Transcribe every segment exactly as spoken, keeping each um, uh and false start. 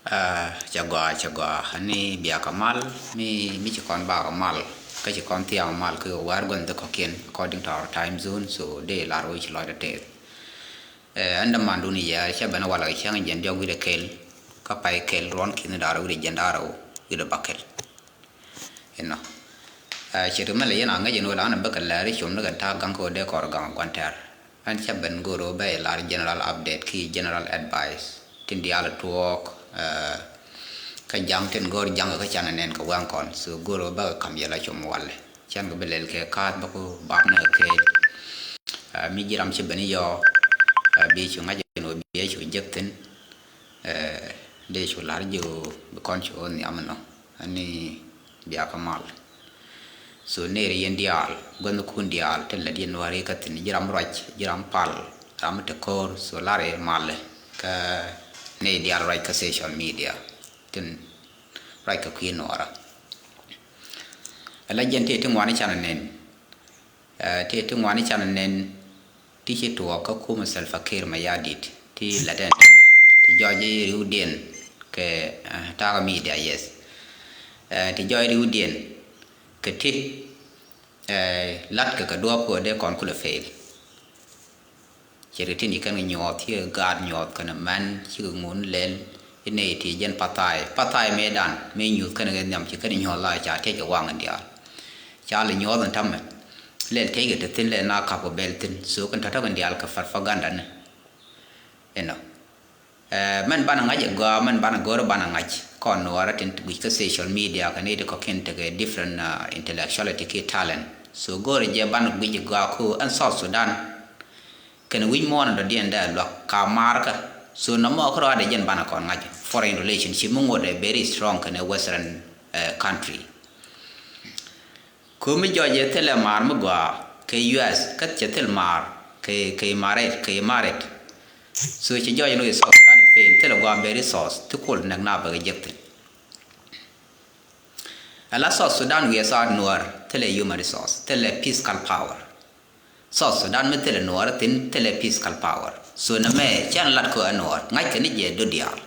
Cɛ gɔaa, cɛ gɔaa. Ani bia kɛ mal mi, mi ci kɔn ba kɛ mal, kä ci kɔn thiaŋ mal kɛ wäär gua̱n dhɛ kɔ̱kiɛn according to our time zone. So dee lar wec lɔcdɛ tɛth. Ɛn dämandun yɛ cɛ ben walɛ kɛ cäŋ jiɛn diɔk wi̱cdɛ kɛl, kä pay kɛl ruɔ̱n ki̱n da̱rɛ wi̱cdɛ jiɛn da̱rɛ wi̱cdɛ bäkɛl. Inɔ cɛ ri mɛlɛ yɛn a ŋäc in wä la an bä kɛ lɛr i̱ com ni kɛ ta̱a̱ gaŋ kɛ wä dee kɔr gaŋ gua̱n tɛr. Ɛn cä ben go̱o̱r wä bɛ lar general update ki general advice tin diaal tuɔɔk. Kä ja̱ŋ tin go̱o̱r ja̱ŋ kɛ canɛ nɛn kɛ wɛŋ kɔn, so go̱o̱r wä bä kɛ ka̱m yɛ la com walɛ. Cɛn kɛ bi lɛl kɛ ka̱a̱th bä ku bap ni kɛ kɛ mi ji̱ ram ci ben i̱ yɔ bi cu ŋa̱c in wä bi cu jek thin. Dee cu la̱r ji̱ bi kɔn cu nhiam inɔ. Ani bia kä mal. So neri yɛn diaal guänh kun diaal tin lät yɛn wari kä thin ji̱ ram ruac ji̱ ram pal ram te ko̱r, so lar yɛ mal kä neri diaal ruac kä social media tin ruac kä kui̱ nuɔra. Ala jɛn ti ti ŋuani canɛ nɛn. Ti ti ŋuani canɛ nɛn ti ci tuɔɔk kä kumɛ Salva Kiir Mayardit ti latɛn tamɛ ti jɔc riwdiɛn kɛ takä media, yes. Ti jɔc riwdiɛn kɛ ti lat kɛ kɛ duɔ̱ɔ̱p kɛ dee kɔn kulɛ fail. Cɛ ri tin ci kɛn kɛ nyuɔth ci kɛ gaat nyuɔth kɛn mɛn ci kɛ ŋun lɛl. Inɛ ti jɛn pathai, pathai mëëdan mëë nyuth kɛn kɛ nhiam ci kɛn nyuɔth la ca tiɛc kɛ waŋ in diaal. Ca lɛ nyuɔth in tamɛ lɛl tiɛc kɛ te thin lɛl na kap kɛ bɛl thin, so kɛn tɔ̱tɔ̱ kɛn diaal kɛ propaganda ni. Inɔ mɛn banɛ ŋa̱c ɛ gɔaa, mɛn banɛ go̱o̱r banɛ ŋa̱c kɔn nuɔɔrä tin guic kä social media kɛ ni ti kɔ̱kiɛn tekɛ different intellectuality ki talent. So go̱o̱rɛ jɛ banɛ guic ɛ gɔaa ko ɛn South Sudan kɛn wi̱c muɔ̱ɔ̱n dɔ̱diɛn dee luak ka maarkä. So nɔmɔ kärɔaadɛ jɛn banɛ kɔn ŋa̱c foreign relationship mi ŋot ɛ very strong kɛn western country. Ko̱mi jɔc ɛ thilɛ maar mi gɔaa kɛ U S kä cɛ thil maar kɛ, kɛ Imaret, kɛ Imaret. So cɛ jɔc ni South Sudan fail thilɛ gɔaa bɛ resource ti kul nɛk na bɛ kɛ jek thin. Ala South Sudan wiɛ saat nuɔr thilɛ human resource, thilɛ physical power. South Sudan mi thilɛ nuɔɔr thin thilɛ physical power. So nɛ mɛ cɛn lat kɛ ɛ nuɔɔr ŋa̱c kɛ ni jɛ do diaal.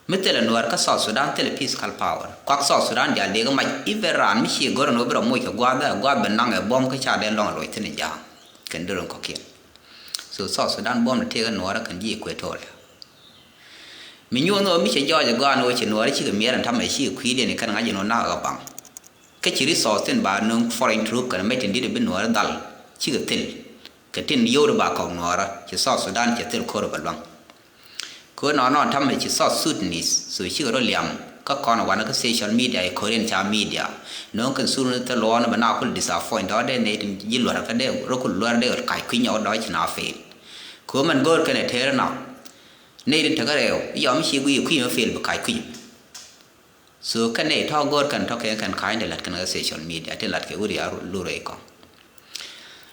Mi thilɛ nuɔɔr kä South Sudan thilɛ physical power. Kuak South Sudan diaal dee kɛ mac i̱ ben raan mi cie go̱r ɛn wä bi rɔ moc kɛ gua̱a̱th ɛ gua̱a̱th ben naŋ ɛ buɔ̱m kä ca dee lɔŋ ɛ luɔc thin ɛ ja̱a̱ŋ kɛn dee run kɔ̱kiɛn. So South Sudan buɔ̱m ni tëëk ɛ nuɔɔr ɛ kɛn ji̱ Equatoria. Mi nyuɔn ɣöö mi cɛ jɔɔc ɛ gɔaa ni ɣöö ci nuɔɔri cikɛ miɛɛr ɛn tamɛ cikɛ kui̱diɛn i̱ kɛn ŋa̱c ɛn ɣöö nakä kɛ baŋ. Kä ci resource tin ba nöŋ foreign troop kɛn mec tin di̱t ɛ bi nuɔɔri dhal cikɛ thil. Kɛ tin yio̱wri ba kɔk nuɔɔrä ci South Sudan cɛ thil ko̱r ɛ bɛ luaŋ. Kɛ ɣöö nɔɔnɔ tamɛ ci South Sudanese so cikɛ rɔ liam kä kɔn wanɛ kä social media i̱ ko̱riɛn ca media. Nöŋ kɛn sur ni thil luɔɔn bɛ na kul disappoint dɔ̱ dee ney tin ji̱ luäär kä dee rɔ kul luäär dee kac kui̱ny ɔ dɔ̱ ci na fail. Kɛ ɣöö mɛn go̱o̱r kɛn ɛ teer na. Nɛy tin tekä rɛw yɔm ci guiy kui̱ mɛ fail bi kac kui̱. So kɛn nɛy tɔ̱ go̱o̱r kɛn tɔ̱ kɛn kɛn ka̱ny ti la̱t kɛn kɛ social media ti la̱t kɛ wut ya lurɛ ikɔŋ.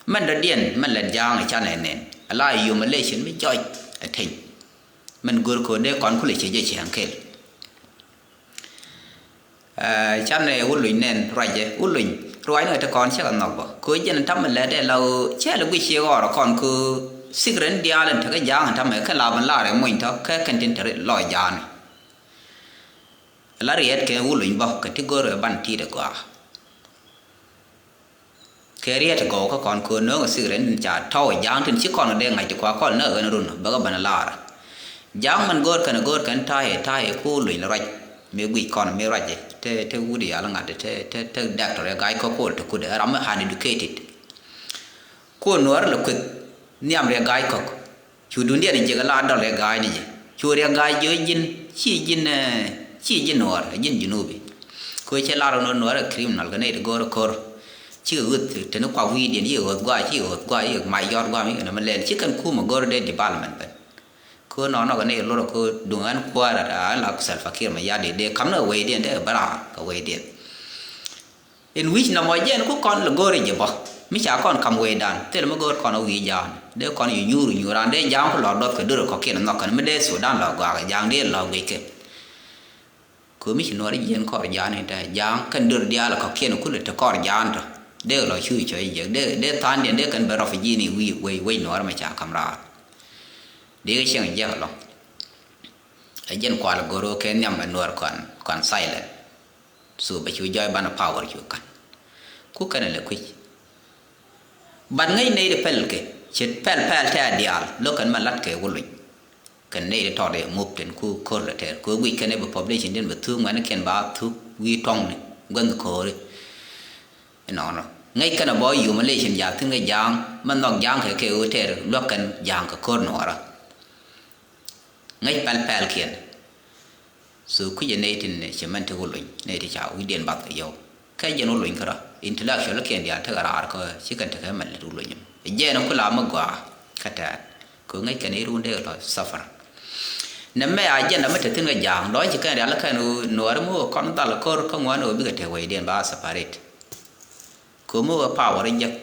Mɛn dɔ̱diɛn mɛn lɛt ja̱a̱ŋ ɛ canɛ nɛn ala humiliation mi jɔc ɛ teny. Mɛn go̱o̱r ko̱n dee kɔn kulɛ ciec jɛ ciɛŋ kɛl. Canɛ wuluny nɛn ruacɛ wuluny ruacni kɛ ti kɔn cɛ kɛ nhɔk bä ko̱ jɛn tam mi lɛt ɛ la ɣöö cɛ lɛ guic ciek ɣɔr kɔn ko̱ sik rɛn diaal in tekɛ ja̱a̱ŋ in tam mɛ kɛ la ben lar ɛ mony tɔ̱ kɛ kɛn tin te lɔ ja̱a̱ni. La riɛt kɛ wuluny bä kɛ ti go̱r ɛ ban ti̱i̱t ɛ gɔaa. Kɛ riɛt ɛ gɔw kä kɔn ko̱ no̱o̱ŋ ɛ sik rɛn in ca tɔw ɛ ja̱a̱ŋ tin ci kɔn kɛ dee ŋa̱c ti kua kɔl nä ɣän run bä kɛ ben lar. Ja̱a̱ŋ mɛn go̱r kɛn ɛ go̱r kɛn ta̱a̱ ɛ ta̱a̱ ɛ ku wuluny lɛ ruac. Mi guic kɔn mi ruac ɛ te te wut yal ŋa̱t te te te dactor ɛ ga̱a̱c kä ko̱l te kut ɛ ram mi hard educated. Kuɔn nuɔɔr lɛ kueth nhiam riɛk ga̱a̱c kɔk. Cu dundiɛn jiɛk la dɔl riɛk ga̱a̱c ni jɛ cu riɛk ga̱a̱c jiö ji̱n ci ji̱n ci ji̱n nuɔɔr ji̱n junubi. Kö cɛ lar nɔ nuɔɔr ɛ criminal kɛ nɛy ti go̱o̱r ko̱r. Cikɛ ɣöth teni kuak wi̱i̱diɛn yikɛ ɣöth gua̱a̱c cikɛ ɣöth gua̱a̱c yikɛ mac yɔr gua̱a̱m yikɛ nɛmɛ lɛl ci kɛn kumɛ go̱o̱r dee development ben. Kö nɔnɔ kɛ nɛy lorɛ kö duŋ ɛn kuäärä a la Salva Kiir mɛ yat dee dee kam ni kɛ wecdiɛn dee kɛ bä raar kɛ wecdiɛn. In wi̱c nɔmɔ jɛn ku kɔn lɛ go̱o̱ri jɛ bä mi ca kɔn kam wecdan thil mi go̱o̱r kɔn a wi̱i̱ ja̱a̱n dee kɔn yu nyuur nyuur an dee ja̱a̱n ku lɔɔk duɔth kɛ dörɛ kɔkiɛn nhɔk kɛn mi dee Sudan lɔɔk gua̱a̱k ja̱a̱n dee lɔɔk guic kɛ. Kö mi ci nuɔr jiɛn kɔr ja̱a̱n in te ja̱a̱n kɛn dör diaal kɔkiɛn ku lɛ te kɔr ja̱a̱n tɔ dee lɔ cu cɔ jiɛk dee dee tha̱a̱n diɛn dee kɛn bɛ rɔf ji̱n i̱ wi̱i̱ wec wec nuɔr mɛ ca kam raar. Dee kɛ cieŋ jiɛk ɛlɔ̱ŋ. Ɛ jɛn kual go̱r ɣöö kɛ nhiam ɛ Nuäär kɔn, kɔn silent. So bɛ cu jɔɔy banɛ power cu ka̱n. Ku kɛnɛ lɛ kui̱c. But ŋäc nɛy ti pɛl kɛ, ce̱t pɛl pɛl tɛ̈ diaal, lo̱k kɛn mɛ la̱t kɛ Wuluny. Kɛn nɛy ti tɔt ɛ mop tin ku ko̱r lɛ tɛr. Ku guic kɛn ɛ bɛ population din bɛ thuk ŋuɛ̈nikiɛn ba thuk wi̱i̱ tɔŋni, guänh ko̱ri. Inɔnɔ. Ŋäc kɛn ɛ bä humiliation ja̱a̱k thi̱n kɛ Ja̱a̱ŋ, mɛ nhɔk Ja̱a̱ŋ kɛ kɛ ɣöö tɛr, luäk kɛn Ja̱a̱ŋ kɛ ko̱r Nuɔɔrä. Ŋäc pɛl pɛlkiɛn. So kui̱cɛ nɛy tin cɛ mɛn ti Wuluny, nɛy ti ca wi̱cdiɛn bath kɛ yɔw. Kɛ jɛn Wuluny kärɔ̱, intellectualkiɛn diaal tekɛ raar kä ci kɛn tekɛ mɛn lät Wuluny. Ɛ jɛn ku la mi gɔaa kä tɛ̈t. Kɛ ŋäc kɛn i̱ run dee lɔ suffer. Nɛ mɛ agenda mi te thi̱n kɛ Ja̱a̱ŋ, dɔ̱ŋ ci kɛn rial kɛn ɣöö Nuääri mi wä kɔn dhal ko̱r kä ŋuan ɣöö bikɛ te wecdiɛn ba separate. Ko̱mi wä power jek.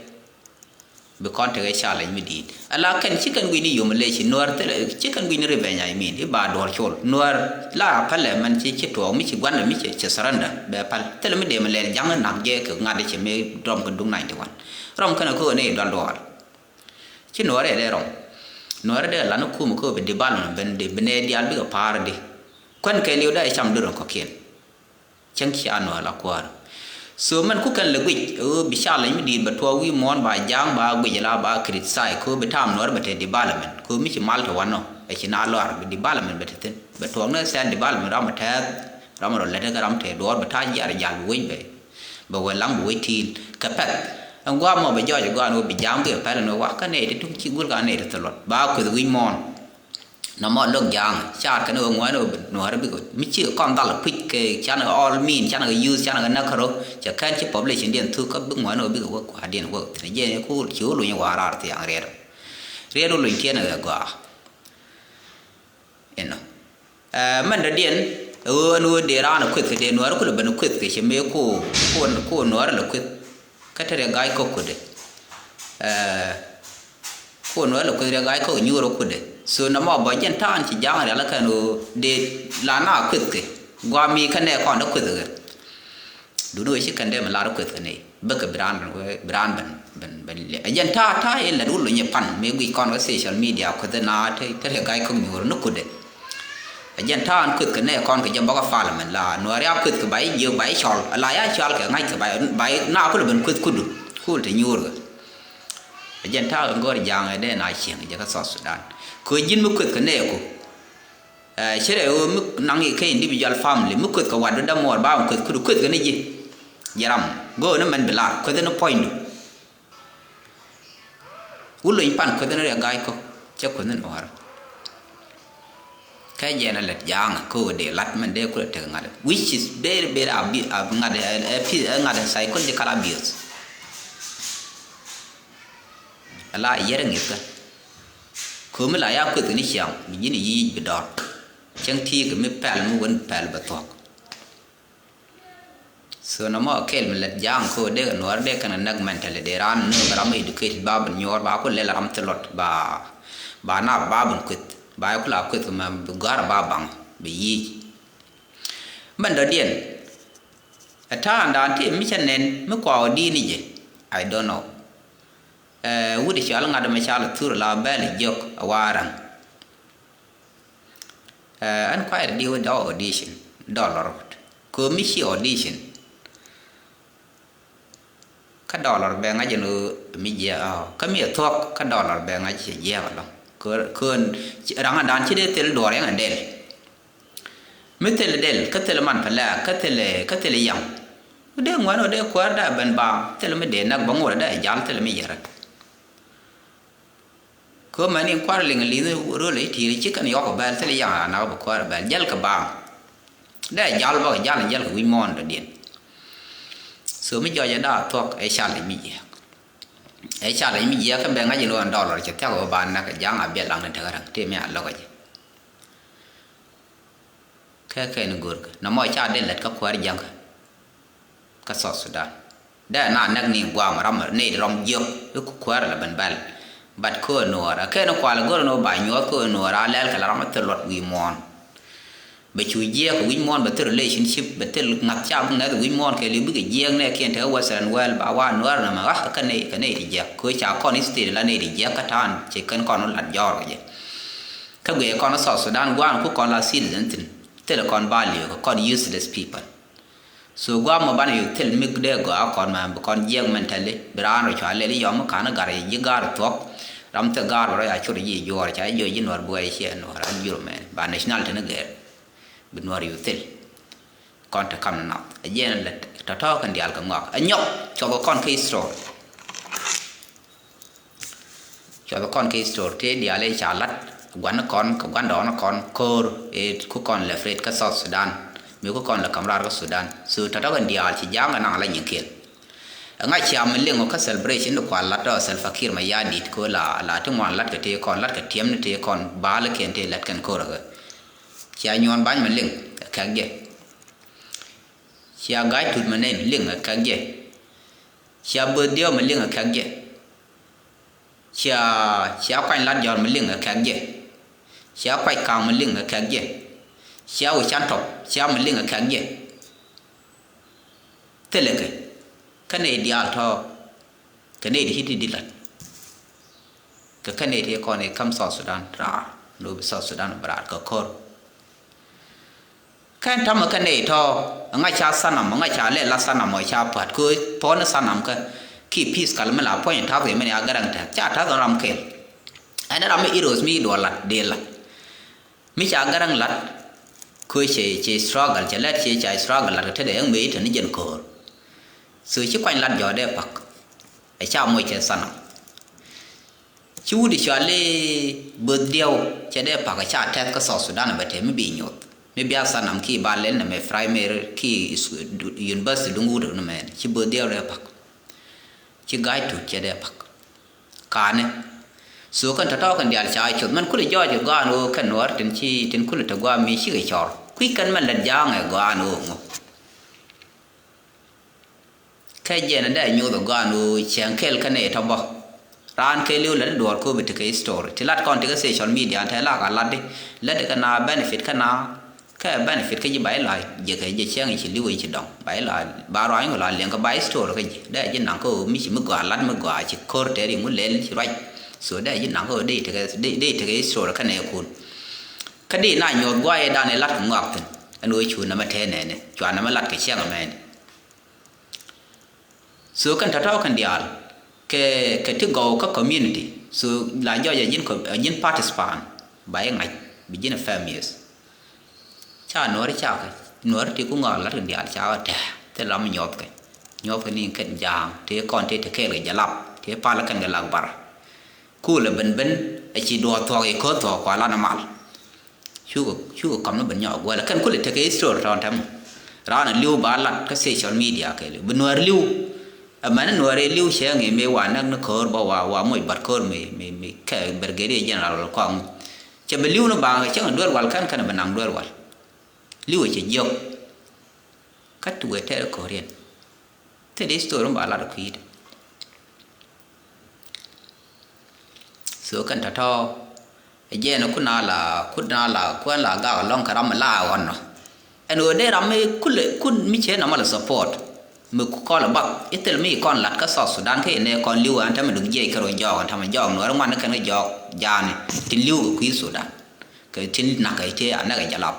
Bi kɔn tekɛ challenge mi di̱i̱t. Ala kɛn ci kɛn gui̱ni humiliation, Nuäär thilɛ, ci kɛn gui̱ni revenge, I mean. I̱ ba duɔ̱ɔ̱r col. Nuäär la pälɛ mɛn ci, ci tuɔɔk mi ci gua̱ndɛ mi ci, ci surrender. Bɛ päl. Thilɛ mi dee mi lɛl Ja̱ŋ nak jɛ kɛ ŋa̱t ci mi rɔm kɛ duŋ ninety one. Rɔm kɛn ɛ ko̱ ni dual duɔ̱ɔ̱r. Ci Nuäär ɛ dee rɔm. Nuäär dee lan kum ko̱ bi development ben di, bi nɛ diaal bikɛ pa̱a̱r di. Kuän kɛ liw dee cam duɔ̱ɔ̱r kɔ̱kiɛn. Cäŋ cia Nuäär la kuäär. So mɛn ku kɛn lɛ guic ɣöö bi challenge mi di̱i̱t bɛ tuɔɔk wi̱i̱ muɔ̱ɔ̱n ba Ja̱a̱ŋ ba guic la ba criticize kɛ ɣöö bi ta̱a̱m Nuäär bɛ te development kɛ ɣöö mi ci mal te wanɔ ɛ ci na lɔar bi development bɛ te thi̱n. Bɛ tuɔɔk ni self development ram ɔ tɛth ram ɔ rɔ lät kä ram te duɔɔr bɛ ta̱a̱ jiar jal bi wec bɛ, bɛ wä laŋ bi wec ti̱i̱l kɛ pɛth. Ɛn gua̱a̱ mɔ bɛ jɔɔc ɛ gua̱a̱n ɣöö bi Ja̱a̱ŋ bi ɛ pɛl ɛn ɣöö wa kä nɛy ti tuŋ ci gul ka nɛy ti thilɔt ba kueth wi̱i̱ muɔ̱ɔ̱n. Nɔmɔ lo̱k Ja̱a̱ŋ car kɛn ɣöö ŋuɛ̈ni ɣöö Nuäärä bikɛ mi cikɛ kɔn dhal kui̱c kɛ canɛ all mean, canɛ kɛ use, canɛ kɛ näk kärɔ. Cɛ kɛn ci population diɛn thuk kä bi ŋuɛ̈ni ɣöö bikɛ wä kua̱rdiɛn wä thi̱n. Jɛn ku ci Wuluny wa̱a̱ raar thiaŋ riɛt. Riɛt Wuluny tiɛn ɛ gɔaa. Inɔ. Ɛ, mɛn dɔ̱diɛn ɛ ɣöö ɛn ɣöö dee raan ɛ kueth kɛ dee Nuäärä kulɛ ben ɛ kueth kɛ cɛ mëë ku, ku, ku Nuäärä lɛ kueth. Kä te riɛk ga̱a̱c kɔk kudɛ. Ɛ, kuɔn wä lɛ kueth riɛk ga̱a̱c kɔk nyuur ɔ kudɛ. So nɔmɔ bä jɛn ta̱a̱n ci Ja̱a̱ŋ rial kɛn ɣöö dee la na kueth kɛ. Gua̱a̱ mi kä nɛ kɔn dä kueth kɛ. Dun ɣöö ci kɛn dee mi lar kueth kɛ nɛy. Bäkɛ bi raan ben wee, bi raan ben, ben, ben liɛ. Ɛ jɛn ta̱a̱, ta̱a̱ in lät Wuluny pan. Mi guic kɔn kɛ social media kueth na te, te riɛk ga̱a̱c kɔk nyuur ni kudɛ. Ɛ jɛn ta̱a̱ in kueth kɛ nɛ kɔn kɛ jɛ bɔkä parliament la Nuäär ya kueth kɛ ba i̱ jiök ba i̱ cɔl. La ya cɔl kɛ ŋa̱c kɛ ba i̱, ba i̱ na kulɛ ben kueth kudu. Kul te nyuur kɛ. Ɛ jɛn ta̱a̱ in gɔ̱r Ja̱a̱ŋ ɛ dee na cieŋ jɛ kä South Sudan. Kɛ ji̱n mi kueth kɛ nɛ ku. Ɛ, ci rɛ ɣöö mi naŋ i̱ kɛ individual family mi kueth kɛ wat dämuɔɔr ba mi kueth kudu kueth kɛ ni ji̱. Jɛ ram. Go̱o̱r ni mɛn bi lar kueth ni puɔ̱nydu. Wuluny pan kueth ni riɛk ga̱a̱c kɔk cɛ kueth ni Nuäär. Kɛ jɛn a lät Ja̱a̱ŋ kä ɣöö dee lat mɛn dee kulɛ tek ŋa̱t. Which is very, very abi-, ab-, ŋa̱t, ɛ, ɛ, pi-, ɛ, ŋa̱t psychological abuse. Ala yɛr ŋi̱th kä. Kömi la ya kueth ni ciaŋ, mi ji̱n yic bi dɔr. Cäŋ ti̱i̱ kɛ mi pɛl mi wen pɛl bɛ thuɔ̱k. So nɔmɔ kɛl mi lät Ja̱a̱ŋ ko dee kɛ Nuäär dee kɛn kɛ näk mentally dee raan ni kɛ ram educated ba ben nyuɔɔr ba ku lɛl ram thilɔt ba, ba na ba ben kueth ba ku la kueth kɛ mɛ bi gɔ̱a̱r ba baŋ bi yic. Mɛn dɔ̱diɛn ɛ ta̱a̱ŋdan ti mi cɛ nɛn mi kua ɔ di̱i̱t ni jɛ. I don't know. Ɛ wut cɔal ŋa̱t mɛ cal thur la bɛl jiök ɛ wa̱a̱ raŋ. Ɛ ɛn kuay rɛ diw dɔ̱ audition dɔlɔr. Kɛ mi ci audition. Kä dɔlɔr bɛ ŋa̱c ɛn ɣöö mi jiɛɛk ɛ kä mi ɛ thuɔ̱k kä dɔlɔr bɛ ŋa̱c cɛ jiɛɛk ɛlɔ̱ŋ. Kɛ kɛ raŋ ɛn dan ci dee thil duɔr yɛn ɛ dɛl. Mi thil dɛl kä thil man pɛ lɛɛk kä thil kä thil yaŋ. Dee ŋuɛn ɔ dee kuäär dee ben ba thil mi dee näk bä ŋot ɛ dee jal thil mi yɛrɛ. Kɛ mɛn in kua̱r liŋ li̱th röl i̱ ti̱i̱r ci kɛn yɔk bɛl thil yaŋ a nak bɛ kua̱r bɛl jäl kɛ baaŋ. Dee jal bä kɛ jal in jäl kɛ wi̱c muɔ̱ɔ̱n dɔ̱diɛn. So mi jɔc ɛ daa thuɔ̱k ɛ cal i̱ mi jiɛɛk. Ɛ cal i̱ mi jiɛɛk kä bɛ ŋa̱c in ɣöö ɛn dɔlɔr cɛ thiak ɣöö ba nak kɛ ja̱a̱ŋ a biɛl laŋ ni tekɛ räŋ tëë mi a lo̱k ɛ jɛ. Kɛ kɛn go̱rkɛ nɔmɔ ca dee lät kä kuäär jäŋkä. Kä South Sudan. Dee na näk ni guam ram ni rɔm jiök i̱ ku kuäär la ben bɛl. But kä Nuäär a kɛn kual go̱r ni ba nyuɔth kä Nuäär a lɛl kɛ la ram a thil luɔt wi̱i̱ muɔ̱ɔ̱n. Bɛ cu jiɛɛk kɛ wi̱c muɔ̱ɔ̱n bɛ thil relationship bɛ thil ŋa̱th ca bi ŋa̱th wi̱c muɔ̱ɔ̱n kɛ li̱w bikɛ jiɛɛk nɛ kiɛn te Western world ba wa Nuäär na ma ɣa̱k kä nɛy kɛ nɛy ti jiɛɛk kɛ ca kɔn state la nɛy ti jiɛɛk kä ta̱a̱n cɛ kɛn kɔn lat jɔɔr kɛ jɛ. Ɛ guiɛ kɔn South Sudan gua̱a̱n ku kɔn la citizen thi̱n. Thilɛ kɔn value kɛ kɔn useless people. So gua̱a̱ mɔ banɛ yuk thil mi dee gɔaa kɔn mɛ bi kɔn jiɛk mɛn tɛli bi raan rɔ cua lɛl i̱ yɔm mi ka̱n i̱ gar ji̱ ga̱r thuɔ̱k. Ram thil ga̱r bɛ rɔ ya cur ji̱ juɔɔr ca ji̱ ji̱ nuɔr buɔy ciɛ nuɔr an jur mɛn ba national tini gɛr. Bi nuɔr yuk thil. Kɔn te kam ni nath ɛ jiɛn lɛ tɔ̱tɔ̱ kɛn diaal kɛ ŋɔak ɛ nyɔk. Cuɔth kɔn kɛ history. Cuɔth kɔn kɛ history tëë diaal ëë ca la̱t gua̱n kɔn kɛ gua̱n dɔɔn kɔn ko̱o̱r ëë ku kɔn lɛ fred kä South Sudan. Mi ku kɔn lɛ kam raar kä Sudan so tɔ̱tɔ̱ kɛn diaal ci ja̱a̱ŋ kɛ naŋ la nyiŋkiɛn. Ɛ ŋa̱c ciam mi liŋ kä celebration di kual la̱t ɔ Salva Kiir Mayardit ko la la ti ŋuan la̱t kɛ tëë kɔn la̱t kɛ tiɛm ni tëë kɔn ba̱a̱l kɛn tëë la̱t kɛn ko̱o̱r ɛ ɣä. Cia nyuɔ̱ɔ̱n ba̱ny mi liŋ ɛ kɛk jɛ. Cia ga̱a̱c tut mi nɛn liŋ ɛ kɛk jɛ. Cia böth diɛw mi liŋ ɛ kɛk jɛ. Cia cia kuany lat jɔr mi liŋ ɛ kɛk jɛ. Cia kuac ka̱a̱ŋ mi liŋ ɛ kɛk jɛ. Cia wi̱c can tɔp cia mi liŋ ɛ kɛk jɛ. Thilɛ kɛ kä nɛy diaal tɔ̱ kɛ nɛy ti ci ti di lat. Kɛ kä nɛy ti kɔn i̱ ka̱m South Sudan raar ni wä bi South Sudan bi raar kɛ ko̱r. Kɛn tɔ̱mɛ kɛ nɛy tɔ̱ ŋa̱ ca thanam ŋa̱ ca lɛ la thanam ɔ ca pua̱t kɛ puɔ̱n thanam kä ki peace kal mi la puɔ̱ny ta̱th i̱ mi ni a gɛrɛŋ tɛth ca ta̱th ram kɛl. Ɛn ram mi heroes mi duɔl lat dee lat. Mi ca garaŋ lat kö cɛ cɛ struggle cɛ lɛt cɛ ca struggle lat kɛ tetdɛ ɛŋ mëë itɛ ni jɛn köör. So ci kuany lat jɔɔdɛ pak ɛ ca moc cɛ thanam. Ci wut i̱ cɔal i̱ böth diɛw cɛ dee pak ɛ ca tɛth kä South Sudan ɛ bɛ te mi bi nyoth mi bia thanam ki ba lɛl nɛ mɛ primary ki university duŋ wut ɛ ni mɛ ci böth diɛw dee pak. Ci ga̱a̱c tut cɛ dee pak. Ka̱nɛ. So kɛn tɔ̱tɔ̱ kɛn diaal ca cuth mɛn kulɛ jɔɔc ɛ gɔaan ɣöö kɛn nuɔ̱ɔ̱r tin ci tin kulɛ te gua̱a̱ mi cikɛ cɔr kui̱ kɛn mɛn lät ja̱a̱ŋ ɛ gɔaan ɣöö ŋu. Kɛ jɛn ɛ dee nyuuth ɛ gɔaan ɣöö cɛŋ kɛl kɛn ɛ tɔ bä. Raan kɛɛliw lät i̱ duɔɔr kööb i̱ tekɛ history ti lat kɔn tekɛ social media tɛ lak a lat i̱ lät i̱ kɛ na benefit kɛ na. Kɛ benefit kä ji̱ ba i̱ la jiɛkɛ jiɛ cäŋ i̱ ci li̱w i̱ ci dɔŋ ba i̱ la ba ruany kɛ la liɛŋ kɛ ba history kä ji̱ dee ji̱ naŋ kä ɣöö mi ci mi gɔaa lat mi gɔaa ci ko̱r tɛɛr i̱ ŋu lɛl ci ruac. So dee ji̱ naŋ kä ɣöö dee tekɛ dee tekɛ history kä nɛɛkun. Kä dee na nyuɔth guayɛ dan i̱ lat kɛ ŋɔak thi̱n ɛn ɣöö cu nɛmɛ tɛɛ nɛɛnɛ cua nɛmɛ lat kɛ cäŋ ɛmɛni. So kɛn tɔ̱tɔ̱ kɛn diaal kɛ kɛ ti gɔw kä community. So la jɔc a ji̱n kɔ a ji̱n participant ba i̱ ŋa̱c bi ji̱n a famous. Ca nuɔ̱ɔ̱ri cakɛ nuɔ̱ɔ̱ri ti ku ŋɔak lat kɛn diaal cakɛ tɛ̱̈ɛ̱̈ thil ram nyuɔthkɛ. Nyuɔthkɛ ni kɛn ja̱a̱ŋ ti kɔn ti te kɛɛl kɛ jalap ti pal kɛn kɛ lak bar. Kulɛ ben ben a ci duɔɔth thuɔ̱k i̱ ko̱th thuɔ̱k kua lan a mal. Cukɛ cukɛ kɔm ni ben nyɔk guɛlɛ kɛn kulɛ tekɛ history tɔn tɛm. Raan a li̱w ba lat kä social media kɛ li̱w bi nuɛɛr li̱w. Ɛmɛn nuɛɛr i̱ li̱w cɛ ŋi̱i̱ mëë wa näk ni köör bä wa wa moc bat köör mi mi mi kɛ brigadier general wala kɔaŋ. Cɛ bi li̱w ni baŋ cɛ ŋa duer wal kɛn kɛn bi naŋ duer wal. Li̱w cɛ jiök. Kä tuwɛ tɛɛr köör yɛn. Thil history ba lat kui̱dɛ. So kɛn tɔ̱tɔ̱ ɛ jɛn kun a la kun a la kun la gak lɔŋ kɛ ram mi la ɣɔn nɔ. Ɛn ɣöö dee ram mi kulɛ kun mi cɛ nɔmɔ la support mi kɔl bak i thil mi kɔn lat kä South Sudan kä inɛ kɔn li̱w an tɛmɛ duk jiɛc kɛ rɔ jɔɔk an tɛmɛ jɔɔk nuɔr ŋuan kɛn kɛ jɔɔk jaani tin li̱w kɛ kui̱ Sudan. Kɛ tin nak kɛ cɛ a nɛk kɛ jalap.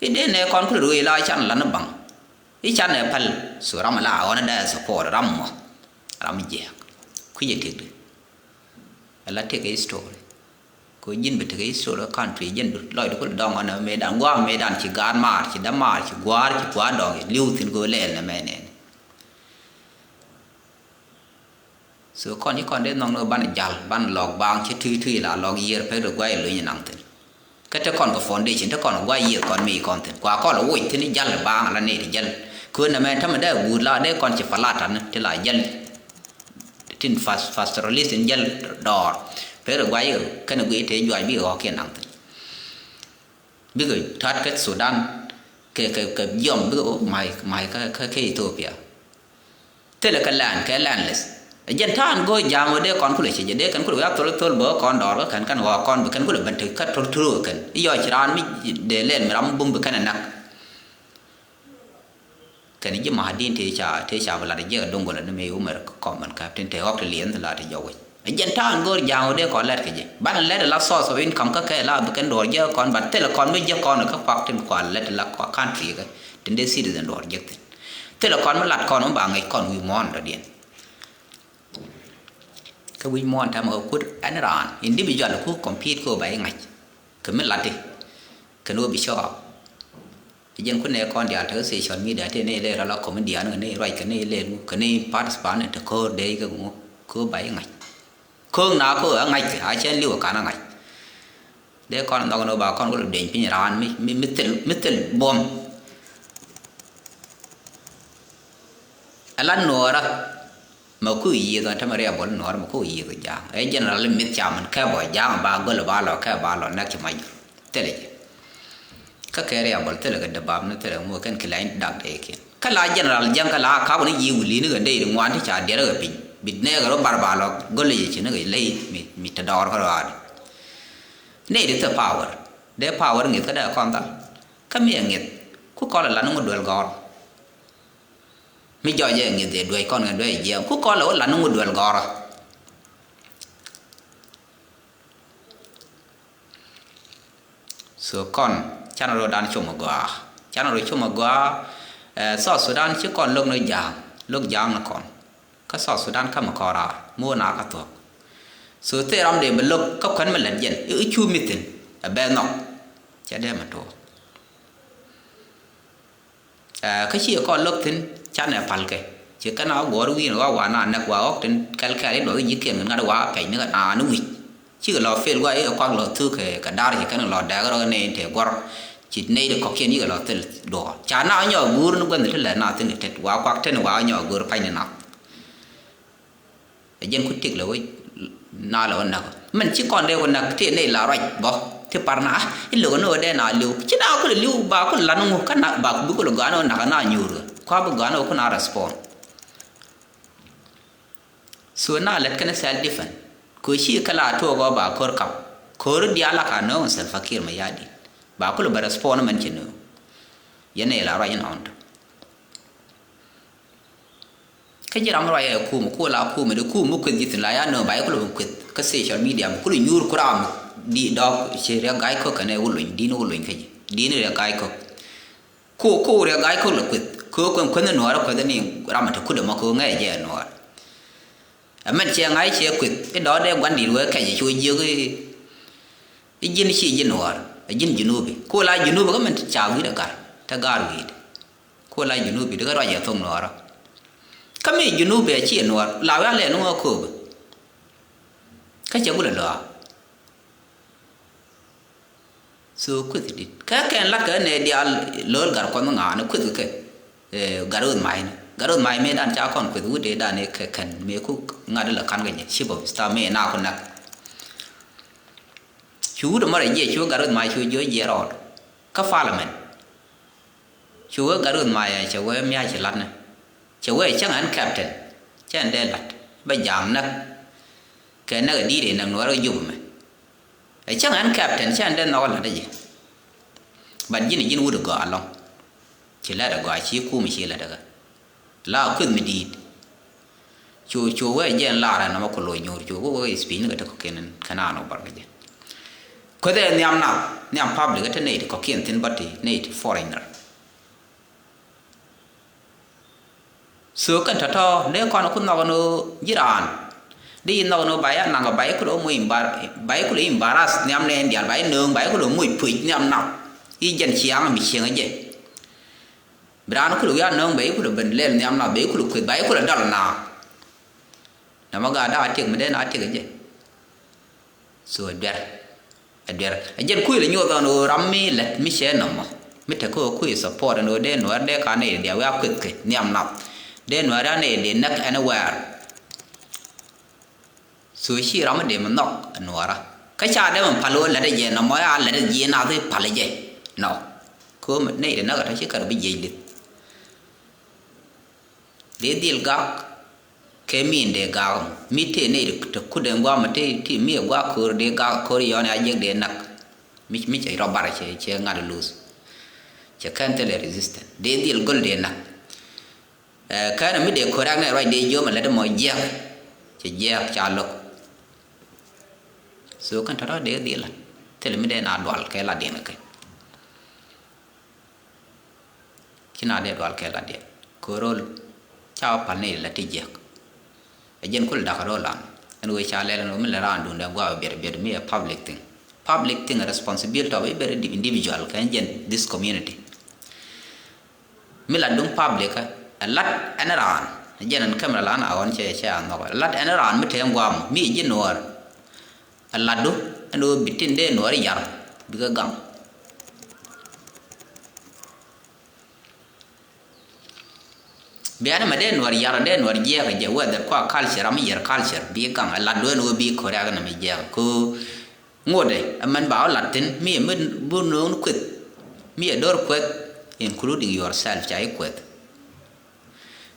I̱ dee nɛ kɔn kulɛ ruëë la can lan i̱ baŋ i̱ can ɛ päl. So ram ala ɣɔn dee support ram mɔ ram jiɛɛk kui̱c ɛ tëkdi. Ala tëk history. Ko ji̱n bi tëk history country ji̱n bi lɔcdu kulɛ dɔŋ ɣɔn ɛ mëëdan gua̱a̱k mëëdan ci gaat maar ci dämaar ci gua̱a̱r ci gua̱a̱r dɔŋ li̱w thi̱n ko lɛɛl nɛ mɛ nɛɛni. So kɔn ci kɔn dee nhɔk ni banɛ jal banɛ lɔk baŋ ci tui tui la lɔk yiër pek de guay luny naŋ thin. Kä te kɔn kɛ foundation te kɔn kɛ guay yiër kɔn mi kɔn thin kua kɔn lɛ woc thin jal baŋ la ni ti jal. Kön nɛ mɛ tämɛ dee guut la dee kɔn ci palatan ti la jal. Tin fas pastoralist in jal dɔɔr pek de guay kɛn guiy te juac bi ɣɔk kiɛ naŋ thin. Bikɛ ta̱t kä Sudan kɛ kɛ kɛ jiɔm bikɛ o ma̱c ma̱c kä kä Ethiopia. Thilɛ kɛ land kɛ landless. Ɛ jɛn ta̱a̱n go̱o̱c ja̱a̱ŋ ɣöö dee kɔn kulɛ cɛ jɛ dee kɛn kulɛ wi̱i̱ a thol thol bä kɔn dɔɔr kä kɛn kɛn ɣɔɔ kɔn bi kɛn kulɛ ben te kä thol thol kɛn i̱ yɔc ci raan mi dee lɛl mi ram bum bi kɛn ɛ nak. Kɛn ji̱ ma̱a̱ di̱n tëë ca tëë ca bi lat jiɛk a do̱ŋ gɔlä ni mëë wumɛr kɔm mɛn käp tin tëë ɣɔk ti liɛn thi la ti jɔk wec. Ɛ jɛn ta̱a̱ in go̱o̱r ja̱a̱ŋ ɣöö dee kɔn lɛt kɛ jɛ. Banɛ lɛt ala source of income kä kɛ la bi kɛn duɔ̱ɔ̱r jek kɔn, but thilɛ kɔn mi jek kɔn kä kuak tin kɔn lɛt ala kɔn country kɛ tin dee citizen duɔ̱ɔ̱r jek thi̱n. Thilɛ kɔn mi lat kɔn mi ba ŋäc kɔn wi̱i̱ muɔ̱ɔ̱n dɔ̱diɛn. Kä wi̱c muɔ̱ɔ̱n tɛmɛ kɛ kut ɛn raan individual ku compete kɛ ɣöö ba i̱ ŋa̱c kɛ mi lati kɛn ɣöö bi show up. Ɛ jɛn kun nɛ kɔn diaal tekɛ social media tëë nɛ ilɛ rɔ la comedian kɛ nɛ ruac kɛ nɛ ilɛ kɛ nɛ participant te ko̱o̱r dee kɛ ŋu kɛ ɣöö ba i̱ ŋa̱c. Ko̱o̱k na ko̱o̱k a ŋa̱c kɛ a cɛn li̱w ɛ kan a ŋa̱c. Dee kɔn nhɔk ni ba kɔn wä lɛ deny piny raan mi, mi, mi thil, mi thil buɔ̱m. Ala nuɔɔrä mɛ ku yiëth ɣän tämɛ riɛk bol nuɔɔrä mɛ ku yiëth ja̱a̱ŋ. Ɛ general mith ca min kɛ bɔ ja̱a̱ŋ ba göl ba lɔ kɛ ba lɔ nɛk ci mac. Thilɛ jɛ. Kä kɛ riɛk bol thilɛ kɛ dee bap ni thilɛ ŋuɔ kɛn ki lɛny dak dee kiɛn. Kä la general ja̱a̱ŋ kä la kap ni yiëë wuli ni kɛ dee ri ŋuan ti ca diɛrɛ kɛ piny. Bi nɛɛkɛ rɔ bar ba lɔ göl yɛ ci ni kɛ ley mi, mi te dɔɔr kä rɔ aadi. Nɛy ti thil power. Dee power ŋi̱th kä dee kɔn dhal. Kä mi ɛ ŋi̱th ku kɔl ɛ lan ŋu duel gɔ̱r. Mi jɔc ɛ ŋi̱th ɛ duec kɔn kɛ duec jiɛɛm ku kɔl ɛ wä lan ŋu duel gɔ̱r. So kɔn canɛ rɔ dan com ɛ gɔaa. Canɛ rɔ com ɛ gɔaa. Ɛ, South Sudan ci kɔn lo̱k ni ja̱a̱ŋ. Lo̱k ja̱a̱ŋ ni kɔn. Kä South Sudan kä mi kɔn raar mi wä na kä thuɔ̱k. So thil ram dee bi lo̱k kä kuän mi lät jɛn i̱ cu mi thi̱n ɛ bɛ nhɔk. Cɛ dee mi tuɔɔk. Ɛ, kä ci kɔn lo̱k thi̱n canɛ pal kɛ ci kɛn a guɔ̱ɔ̱r wi̱i̱n ɣɔk wa na nɛk wa ɣɔk tin kɛl kɛl i̱ duɔth i̱ ji̱ kiɛn kɛ ŋa̱t wa pɛc ni kɛ naan i̱ wi̱c. Cikɛ lɔ fel gua i̱ kɛ kuak lɔ thuk kɛ, kɛ da̱r ci kɛn lɔ dɛɛk rɔ nɛy tëë guɔ̱r. Ci nɛy ti kɔ̱kiɛn yikɛ lɔ thil duɔ̱ɔ̱r ca na nyɔk guur ni guänh ti lɛ na thi̱n kɛ tet wa kuak teni wa nyɔk guur pa̱ny ni nath. Ɛ jɛn ku tik lɛ wec na lɛ wä näk mɛn ci kɔn dee wä näk ti nɛy la ruac bɔ ti par na ah i̱ lo̱k ni wä dee na li̱w ci na kulɛ li̱w ba kulɛ lan ŋu kä na ba bi kulɛ gɔaa ni wä näk na nyuur kɛ kua bi gɔaa ni wä kun a respond. So na lɛt kɛn self defense. Kɛ ci kɛ la tuɔɔk ɔ ba ko̱r kap. Ko̱r diaal la ka nööŋ Salva Kiir Mayardit. Ba kulɛ bɛ respond mɛn ci nööŋ. Yɛn ɛ la ruac in ɔn tɔ. Kä ji̱ ram ruac ɛ kum ku la kum di kum mi kueth ji̱ thin la ya nööŋ ba yɛ kulɛ kueth kä social media mi kulɛ nyuur ku ram di dɔɔk ci riɛk ga̱a̱c ko̱k kɛn ɛ wä luny din wä luny kä ji̱ din riɛk ga̱a̱c ko̱k. Ko, ko riɛk ga̱a̱c ko̱k lɛ kueth. Ko kueth kueth ni nuɔɔr kueth ni ram te kut ɛmɔ ko ŋɛɛ jɛ nuɔɔr. Ɛmɛn cɛ ŋa̱c cɛ kueth i̱ dɔɔdɛ gua̱n di̱t wee kɛc cu jiök i̱ ji̱n ci ji̱ nuɔɔr ɛ ji̱n junubi. Ko la junubi kä mɛn ca wi̱i̱dɛ gar te gar wi̱i̱dɛ. Ko la junubi di kä ruac ɛ thok nuɔɔrä. Kä mi junubi ɛ ci nuɔɔr la wi̱i̱ a lɛ nuɔɔr ko̱o̱bä. Kä cɛ gulɛ lɔa. So kueth dit kä kɛn la̱t kɛ nɛ diaal lo̱l gar kuɔnh ŋa̱a̱n kueth kɛ. Eh, gar weth ma̱a̱c ni gar weth ma̱a̱c mëë dan ca kɔn kueth wut dee dan kɛ kɛn mëë ku ŋa̱t la ka̱n kɛ jɛ cip ɔ star mëë na ku nak. Cu wut mɔrɛ jiɛ cu gar weth ma̱a̱c cu jiɔ jiɛ rɔɔd kä parliament. Cu wee gat ruth mayɛ cɛ wee mia̱a̱c ci la̱tnɛ. Cɛ wee cäŋ ɛn captain cɛ ɛn dee la̱t bɛ ja̱a̱ŋ näk. Kɛ näk ɛ di̱i̱t ɛ näk nuɔ̱ɔ̱r ɛ jup ɛmɛ. Ɛ cäŋ ɛn captain cɛ ɛn dee nhɔk ɛ la̱t ɛ jɛ. But ji̱n ji̱n wut ɛ gɔaa ɛlɔ̱ŋ. Ci la̱t ɛ gɔaa ci kum ci la̱t ɛ ɣä. La kueth mi di̱i̱t. Cu cu wee jɛ ɛn lar ɛn nɔmɔ ku loc nyuur cu wee wee speech ni kɛ te kɔ̱kiɛn kɛ naan wä bɔr kɛ jɛ. Kueth ɛ nhiam nath nhiam public ɛ te nɛy ti kɔ̱kiɛn thi̱n bä ti nɛy ti foreigner. So kɛn tɔ̱tɔ̱ dee kɔn ku nhɔk ni ji̱ raan. Di nhɔk ni ba ya naŋ ba i̱ kulo muc imbar ba i̱ kulo imbaras nhiam nɛn diaal ba i̱ nööŋ ba i̱ kulo muc puc nhiam nath. I̱ jɛn ciaŋ mi cieŋ jɛ. Bi raan kulɛ wi̱i̱ a nööŋ bɛ i̱ kulɛ ben lɛl nhiam nath bɛ i̱ kulɛ kueth ba i̱ kulɛ dɔl naath. Nɔmɔ gaat da̱k a tiek mi dee na tiek jɛ. So ɛ duer ɛ duer ɛ jɛn kui̱ lɛ nyuɔth ɣän ɣöö ram mi lät mi cɛ nɔmɔ mi te kä ɣöö kui̱ support ɛn ɣöö dee nuɛɛr dee ka nɛy dee wi̱i̱ a kueth kɛ nhiam nath. Dee nuɛɛr a nɛy dee näk anywhere. So ci ram mi dee mi nhɔk ɛ nuɔɔrä kä ca dee mi pal ɣöö lät ɛ jɛ nɔmɔ a lät ɛ jiɛ nath i̱ pal ɛ jɛ. Nɔ. Köö mi nɛy dee näk ɛ tɔ ci kär bi jiɛc li̱th. Dee dhil gak kɛ mi in dee gak mi tëë nɛy te kut ɛn gua̱a̱m mi tëë ti mi ɛ gua̱a̱ köör dee gak köör yɔn ya jiɛk dee näk. Mi mi cɛ rɔ bar cɛ cɛ ŋa̱t luth. Cɛ kɛn thilɛ resistant dee dhil göl dee näk. Ɛ kɛn mi dee köör yak nɛ ruac dee jiöm ɛ lät mɔ jiɛk. Cɛ jiɛk ca lo̱k. So kɛn tɔ̱tɔ̱ dee dhil la̱t thilɛ mi dee na dual kɛ latdiɛn kɛ kɛ. Ci na dee dual kɛ latdiɛn kɛ rol ca wä pal ni la ti jiɛk. Ɛ jɛn kul dak rol an ɛn wee ca lɛl ɛn wee mi lɛ raan dundɛ gua̱a̱ biɛt biɛt mi ɛ public thing. Public thing responsibility of every individual kɛ jɛn this community. Mi la duŋ public ɛ lat ɛn raan jɛn ɛn camera lan a ɣɔn cɛ cɛ a nhɔk ɛ lat ɛn raan mi te ŋuam mi ji̱ nuɔɔr. Ɛ lat du ɛn ɣöö bi tin dee nuɔɔr yar bikɛ gaŋ. Bianɛ mɛ dee nuɔɔr yar dee nuɔɔr jiɛɛk jɛ whether kua culture ram yɛr culture bi gaŋ ɛ lat du ɛn ɣöö bi ko̱riak ɛn mɛ jiɛɛk ko. Ŋotdɛ ɛmɛn ba wä lat thi̱n mi ɛ mi bi no̱o̱ŋ kueth mi ɛ do̱r kueth, including yourself ca i̱ kueth.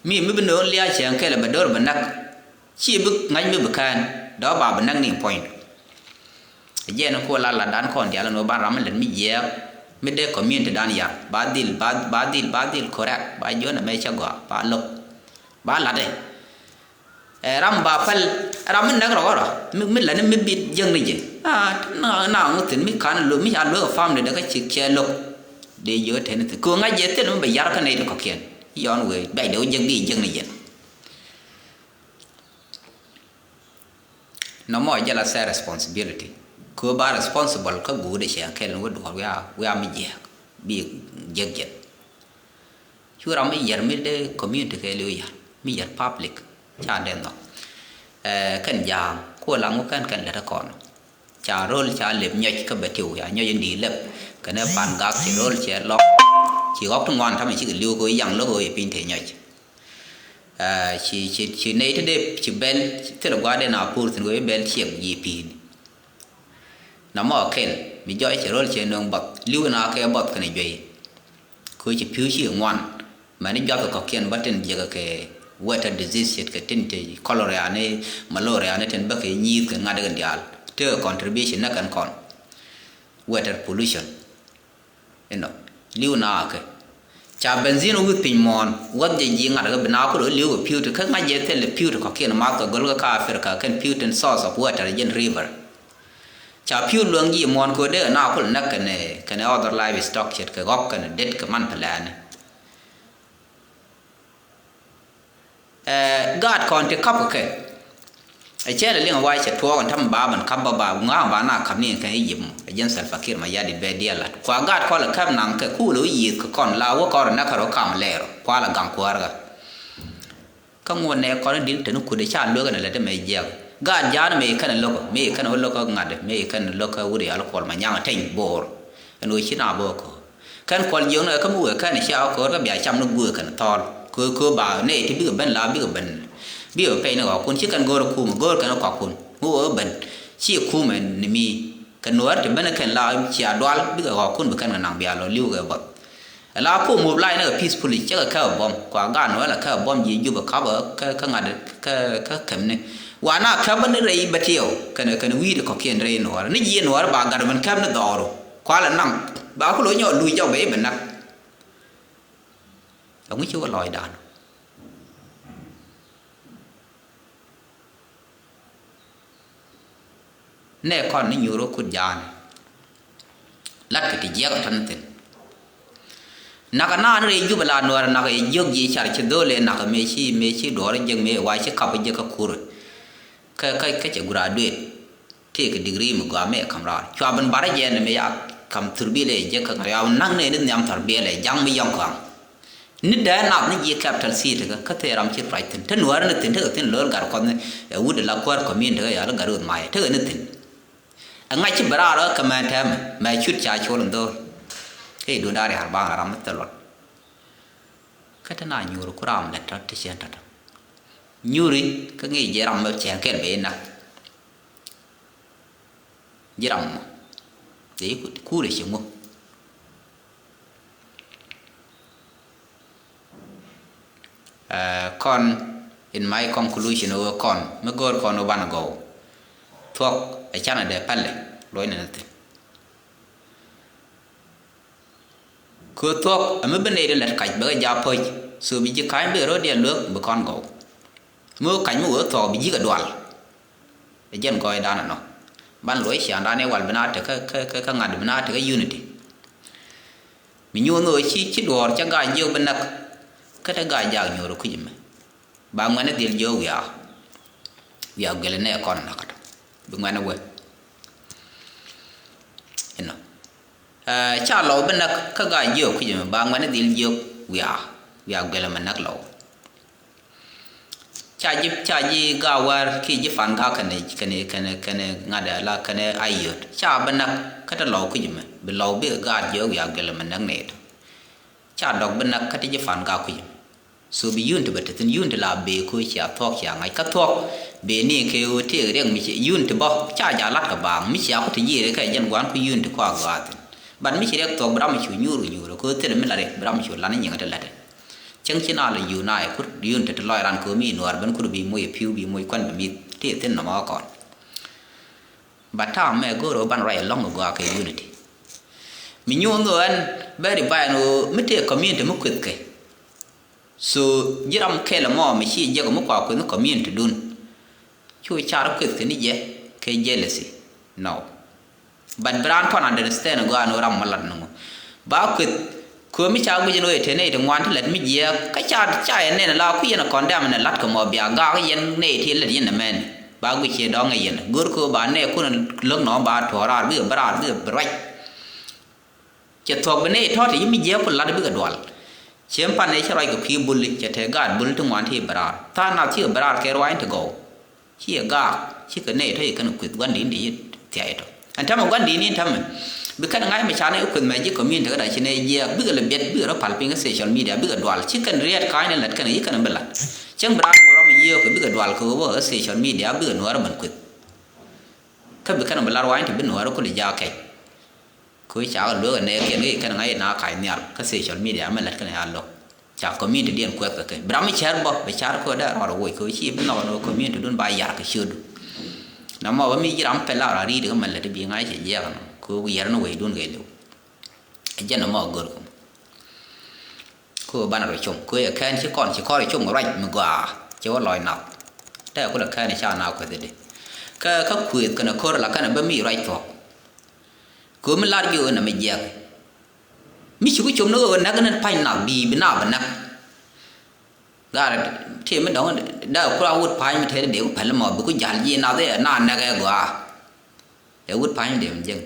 Mi mi bi no̱o̱ŋ lia̱a̱ cɛɛŋ kɛl ɛ bɛ do̱r bɛ näk. Ci bi ŋa̱c mi bi kään dɔ̱ ba bi näk ni puɔ̱nydu. Ɛ jɛn ku la latdan kɔn diaal ɛn ɣöö ban ram mi lät mi jiɛɛk mi dee community dan yar ba dhil ba ba dhil ba dhil correct ba jiɔn ɛmɛ cä gɔaa ba lo̱k ba latdɛ. Ɛ ram ba päl ram mi näk rɔk rɔ mi mi lätni mi bi jäŋni jɛ. Aa na na ŋuthin mi kan lo̱k mi ca lo̱k ɛ family dɛ kä ci kiɛ lo̱k. Dee jiö teni thi kö ŋa̱c jɛ thil mi bɛ yar kä nɛy ti kɔ̱kiɛn. Yɔn wee bɛc dee wä jäk bi jäŋni jɛ. Nɔmɔ jɛ la sɛ responsibility kö ba responsible kä guudɛ cɛ kɛl ni wä duɔr wiaa wiaa mi jiɛk bi jiɛk jɛ. Cu ram mi yɛr mi dee community kɛ liw yar mi yɛr public ca dee nhɔk. Ɛɛ kɛn ja̱a̱ŋ ku la ŋu kɛn kɛn lät kɔn. Ca rol ca lep nyɔc kä bɛ tiw ya nyɔc in di lep kɛn ɛ pan gak ci rol cɛ lɔk. Ci ɣɔk ti ŋuan tamɛ cikɛ liw kɛ yaŋ lo̱k ɣöö yɛ piny te nyɔc. Ɛɛ ci ci ci nɛy ti dee ci bɛl thilɛ gua̱a̱r dee na po̱o̱r thi̱n ɣöö yɛ bɛl ciɛk ji̱ pi̱i̱ni. Namɔ kɛl mi jɔc cɛ rol cɛ nöŋ bath liw na kɛ bath kɛn ɛ juey. Kö ci pi̱w ci ŋuan mɛn i̱ juath kɔ̱kiɛn bä tin jiäkä kɛ water disease ce̱tkɛ tin te cholera ni malaria ni tin bä kɛ nyi̱i̱th kɛ ŋa̱t kɛn diaal. Tekɛ contribution nä kɛn kɔn water pollution. Inɔ li̱w na kɛ ca benzin wi̱th piny muɔ̱ɔ̱n wäth jɛ ji̱ ŋa̱t kɛ bi na kulɛ li̱w kɛ pi̱w ti kä ŋa̱c jɛ thil pi̱w ti kɔ̱kiɛn math kɛ gɔl kɛ ka Africa kɛn pi̱w tin source of water jɛn river. Ca pi̱w luäŋ ji̱ muɔ̱ɔ̱n kööt dee kɛ na kul näk kɛnɛ kɛnɛ other livestock ce̱tkɛ ɣɔ̱k kɛnɛ det kɛ man pɛlɛɛni. Ɛɛ gaat kɔn ti kap kɛ kɛ. Ɛ cɛl ɛ liŋ ɛ wa̱a̱ cɛ tuɔɔk ɛn ta̱mɛ ba bɛn kap bä ba ŋa̱a̱ŋ ba na kap ni kɛ Egypt mɔ ɛ jɛn Salva Kiir Mayardit bɛ diɛl lat kua gaat kɔl ɛ kap naŋ kɛ kuulɛ wä yiëëth kɛ kɔn la wä kɔn rɔ näk kɛ rɔ kam lɛɛr kua la gaŋ kuäärä. Kä ŋuɔ̱t nɛ kɔn in di̱t teni kut ɛ ca luek ɛn ɛ lät ɛmɛ jiɛk gaat ja̱a̱n mɛ ikɛn ɛ lo̱k mɛ ikɛn ɛ wä lo̱k ŋa̱t mɛ ikɛn ɛ lo̱k wut ɛ yal kuɔl ma nyaŋ ɛ teny bo̱o̱r. Ɛn ɣöö ci na bä kä kɛn kuɔl jiök ni kä mi wëë kɛn cia ko̱r kä bia cam ni guëë kɛn thɔɔl köö köö ba nɛy ti bikɛ ben la bikɛ ben. Bikɛ pɛy ni ɣɔkun ci kɛn go̱o̱r kumɛ go̱o̱r kɛn kɔkun mi wëë ben. Ci kumɛ ni mi kɛ nuäär ti ben kɛn la cia dual bikɛ ɣɔkun bi kɛn kɛ naŋ bia lɔ li̱w kɛ bɔth. Ɛ la kum mop lac ni kɛ peacefully cɛ kɛ kɛ bɔm kua gan wɛl kɛ bɔm ji̱ jup kap kɛ kɛ ŋa̱t kɛ kɛ kɛm ni. Wa na kɛ bä ni rɛy bɛ tiɛw kɛn kɛn wi̱i̱ di kɔkiɛn rɛy nuäär ni ji̱ nuäär ba gat ben kɛm ni dhɔru. Kualɛ naŋ ba ku lo̱c nyɔk luc jɔk bɛ i̱ bɛ näk. Ɛŋu ci wä lɔcdan? Nɛ kɔn ni nyuur wä kut ja̱a̱n. Latkɛ ti jiɛk ɔ tɔ̱ ni thi̱n. Nakä naan rɛy Jubɛ la nuäär nakä yɛ jiök ji̱ car ci dho̱o̱l ëë nakä mëë ci mëë ci duɔɔr jiäk mëë wa ci kap jiäk kä kur. Kä kä kä cɛ graduate. Tëëkɛ degree mi gɔaa mëë kam raar cua ben barä jɛ ni mëë ya kam thurbil ëë jiäk kä ŋa̱r ya na̱ŋ ni ni nhiam thurbil ëë ja̱ŋ mi yɔ̱ŋ kɔaŋ. Ni dee nath ni ji̱ capital city kä kä thee ram ci ruac thi̱n te nuäärä ni thi̱n tekɛ thi̱n lo̱l gat kuɔth ni ɛ wut la kuäär community kä yal gat ruth mayɛ tekɛ ni thi̱n. Ɛ ŋa̱c ci bɛ raar kä mɛn tɛmɛ mɛ cut ca col in dho̱o̱l. Ëë duun da̱a̱r yar baŋ ram mi thil luɔt. Kä te na nyuuri ku ram lɛt tɔ̱ ti cien tɔ̱tɔ̱. Nyuuri kä ŋi̱i̱c jɛ ram mi cɛn kɛl bɛ inak. Ji̱ ram mɔ. Dee yi kuurɛ ci ŋu. Ɛɛ, kɔn in my conclusion ɛ wee kɔn mi go̱o̱r kɔn wä banɛ gɔw. Thuɔ̱k ɛ canɛ dee pɛlɛ luɔcnɛ ni thi̱n. Kɛ thuɔ̱k ɛ mi bi nɛy di lät kac bɛ kɛ ja̱ po̱c. So bi ji̱ ka̱ny bi rɔ̱diɛn luek bi kɔn gɔw. Mi wä kac mi wee thuɔ̱k bi ji̱ kɛ dual. Ɛ jɛn gɔɔydan ɛnɔ. Ban luɔc ciaaŋdan ëë wal bi na te kä, kä, kä, kä ŋa̱t bi na te kä unity. Mi nyuɔ̱n ɣöö ci, ci duɔ̱ɔ̱r cä Gaa-jiök bi näk. Kä te Gaa-jaak nyuur kui̱c mɛ. Ba ŋuɛ̈ni dhil jiök wiaa. Wiaa guilɛ nɛ kɔn näk kä tɔ. Bi ŋuɛ̈ni wee. Inɔ. Ɛ, ca Lɔw bi näk kä Gaa-jiök kui̱c mɛ ba ŋuɛ̈ni dhil jiök wiaa. Wiaa guilɛ mɛ näk Lɔw. Ca ji̱, ca ji̱ Gaa Wär kiɛ ji̱ Pan Gaa kɛnɛ, kɛnɛ, kɛnɛ, kɛnɛ ŋa̱t ala kɛnɛ Ayod. Ca bi näk kä te Lɔw kui̱c mɛ. Bi Lɔw bikɛ gaat jiök wiaa guilɛ mɛ näk nɛy tɔ. Ca dɔk bi näk kä te ji̱ Pan Gaa kui̱c mɛ. So bi unity bɛ te thi̱n, unity la bëë ko̱ cia thuɔ̱k cia ŋa̱c kä thuɔ̱k. Bëë ni kɛ ɣöö tëëk riɛk mi ci unity bä ca ja̱ la̱t kɛ baaŋ mi cia ku te jiɛɛr kɛ jɛn gua̱a̱n ku unity kua gɔaa thi̱n. But mi ci riɛk thuɔ̱k bi ram mi cu nyuur kɛ nyuur kɛ ɣöö thilɛ mi la riɛk bi ram mi cu lan ni nyiŋä te lätdɛ. Cäŋ ci na la unity kut unity te lɔc ran kɛ ɣöö mi Nuäär ben kut bi moc ɛ pi̱w bi moc kuan bi mi̱th tëë thi̱n nɔmɔ kɔn. But ta̱a̱ mɛ go̱o̱r ɣöö ban ruac ɛlɔ̱ŋ kɛ gɔaa kɛ unity. Mi nyuɔ̱n ɣöö ɛn bɛ ri ba̱a̱ ɛn ɣöö mi tëë community mi kuethkɛ. So ji̱ ram kɛl ɛmɔ mi ci jek mi kua kueth ni community dun. Cu car kueth kɛ ni jɛ kɛ jealousy. No. But bi raan kɔn understand gɔaa ni ram mi lat ni ŋu. Ba kueth kɛ mi ca guic ni wee te nɛy ti ŋuan ti lät mi jiɛɛk kä ca, ca yɛn nɛn la ku yɛn a condemn ni lat kɛ mɔ bia gak yɛn nɛy ti lät yɛn ɛmɛn. Ba guic ci dɔŋ yɛn go̱r kɛ ba nɛy kun lo̱k nɔ ba tuɔɔk raar bikɛ bi raar bikɛ bi ruac. Cɛ thuɔ̱k bi nɛy tɔ̱ ti yi mi jiɛɛk ku lat bikɛ dual. Ciem pan ëë cä ruac kɛ kui̱ buli cɛ te gaat buli ti ŋuan ti bi raar tha̱a̱ŋ nath cikɛ bi raar kɛ ruac ti gɔw. Cikɛ gaak cikɛ nɛy tɔ̱ ci kɛn kueth gua̱ndi̱n ti yi thia̱c tɔ̱ ɛn täämɛ gua̱ndi̱n in täämɛ. Bi kɛn ŋa̱c mɛ ca nɛy kueth mɛ ji̱ community kä da̱ ci nɛy jiɛɛk bikɛ lɛ biɛt bikɛ rɔ pal piny kä social media bikɛ dual ci kɛn riɛt ka̱a̱cni lät kɛn yi kɛn bi lat. Cäŋ bi raan ŋuɔ̱t rɔm yiëëk kɛ bikɛ dual kɛ wä kä social media bikɛ nuäärä ben kueth. Kä bi kɛn bi lat ruac ti bi nuäärä kulɛ jaak kɛc. Kɛ ɣöö cakɛ lueek ɛ nɛɛkiɛn kɛ kɛn ŋa̱c ina kac nhial kä social media mɛ lät kɛn ya lo̱k. Ca community diɛn kuɛth kɛ kɛ bi ram mi cär bä bi car kɛ ɣöö dee rɔɔd ɛ woc kɛ ɣöö ci bi nhɔk ɛn ɣöö community dun ba yar kɛ ciötdu. Namɔ bä mi ji̱ ram pɛl la ram ri̱i̱t kɛ mɛ lät i̱ bi ŋa̱c cɛ jiɛɛk ɛnɔ kɛ ɣöö yɛr ɛn ɣöö wecdun kɛ liw. Ɛ jɛn namɔ gör kɛ mɔ. Kɛ ɣöö banɛ rɔ com kɛ ɣöö yɛ kɛn ci kɔn ci kɔn rɔ com kɛ ruac mi gɔaa cɛ wä lɔc nath. Tɛkɛ kulɛ kɛn ca na kueth i̱di. Kä kä kuëëth kɛnɛ ko̱r la kɛnɛ bä mi ruac thuɔ̱k. Kɛ ɣöö mi lar jiök ɣöö nɛ mi jiɛk. Mi ci ku com ni ɣöö näk ni pa̱ny nath bi bi na bi näk. Gaat tëë mi dɔ̱ŋ dee ku a wut pa̱ny mi tëë dee ku päl mɔ bi ku ja̱l ji̱ nath i̱ na näk ɛ gɔaa. Ɛ wut pa̱ny mi dee mi jiɛk.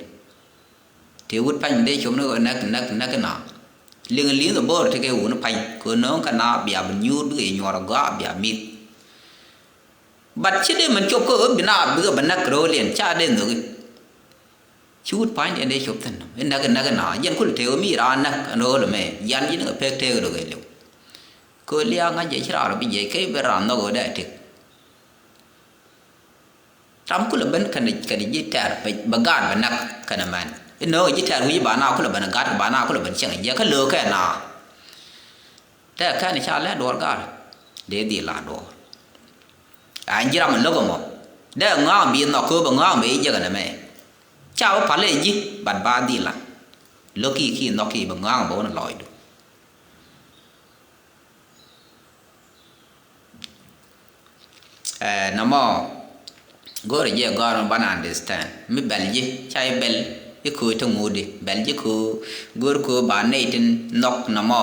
Tëë wut pa̱ny mi dee com ni ɣöö näk näk näk na. Liŋ liŋ ɛ bo̱o̱r tekɛ wun pa̱ny kɛ ɣöö nööŋ kɛ na bia bi nyuur bikɛ nyuɔr ɛ gɔaa bia mi̱th. But ci dee mɛn cop kä ɣöö bi na bikɛ bɛ näk ro̱o̱liɛn ca dee nhöki. Ci wut pa̱nydiɛn dee cop thi̱n i̱ näk i̱ näk i̱ na jiɛn kul tëë ɣöö mi raan näk ɛn ro̱o̱l ɛmɛ jian ji̱n kɛ pek tëëk rok ɛ liw. Kɛ ɣöö lia̱a̱ ŋa̱c jɛ ci raan rɔ bi jiɛc kä i̱ ben raan nhɔk ɣöö dee tëk. Ram kulɛ ben kɛnɛ kɛnɛ ji̱ tɛ̈r bɛ bɛ gaat bɛ näk kɛnɛ mɛn i̱ nööŋ ji̱ tɛ̈r wi̱c ba na kulɛ ben ɛ gaat ba na kulɛ ben cieŋ jiɛk kä löökɛ na. Tɛ̈ kɛn ca lɛ duɔɔr gaat dee dhil la duɔɔr. A ji̱ ram in lo̱k ɛmɔ dee ŋa̱a̱ŋ bi nhɔk kööp ɛ ŋa̱a̱ŋ bɛ i̱ jiäk ɛn ɛmɛ. Ca bä pal ɛ ji̱ bat ba dhil la lo̱k ki ki nhɔk ki bɛ ŋa̱a̱ŋ bɛ wä ni lɔɔcdu. Ɛ nɔmɔ go̱o̱rɛ jɛ gɔ̱a̱r mi banɛ understand mi bɛl ji̱ ca i̱ bɛl i̱ köö te ŋuudi bɛl ji̱ köö go̱o̱r köö ba nɛy tin nhɔk nɔmɔ.